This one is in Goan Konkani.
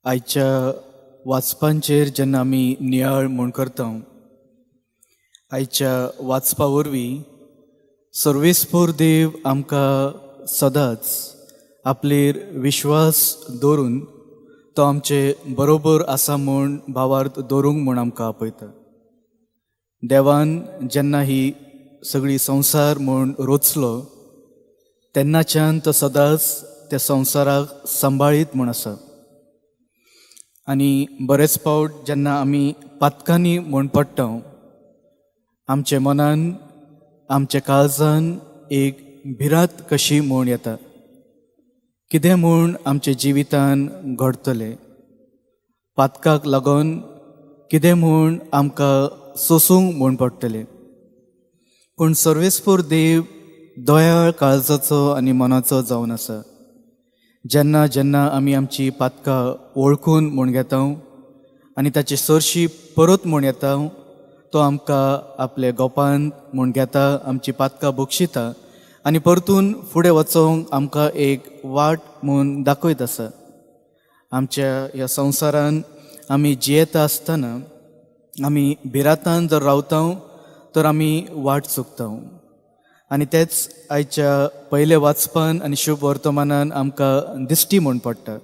आयच्या वाचपांचेर जेन्ना आमी नियाळ म्हूण करता, आयच्या वाचपा वरवीं सर्वेस्पोर देव आमकां सदांच आपलेर विश्वास दवरून तो आमचे बरोबर आसा म्हूण भावार्थ दवरूंक म्हूण आमकां आपयता. देवान जेन्ना ही सगळी संवसार म्हूण रचलो तेन्नाच्यान तो सदांच त्या संवसाराक सांबाळीत म्हूण आसा. आनी बरेच फावट जेन्ना आमी पातकांनी म्हूण पडटा, आमच्या मनान आमच्या काळजान एक भिरांत कशी म्हूण येता, कितें म्हूण आमच्या जिवितान घडतलें, पातकाक लागून कितें म्हूण आमकां सोसूंक म्हूण पडटलें. पूण सर्वेस्पोर देव दयाळ काळजाचो आनी मनाचो जावन आसा. जेन्ना जेन्ना आमी आमची पातकां वळखून म्हूण घेता आनी ताचे सरशी परत म्हूण येता, तो आमकां आपल्या गोपान म्हूण घेता, आमची पातकां बक्षिता आनी परतून फुडें वचोंक आमकां एक वाट म्हूण दाखयत आसा. आमच्या ह्या संवसारान आमी जियेता आसतना आमी भिरांतान जर रावता तर आमी वाट चुकता. आनी तेच आयच्या पयल्या वाचपान आनी शुभ वर्तमानान आमकां दिश्टी म्हूण पडटा.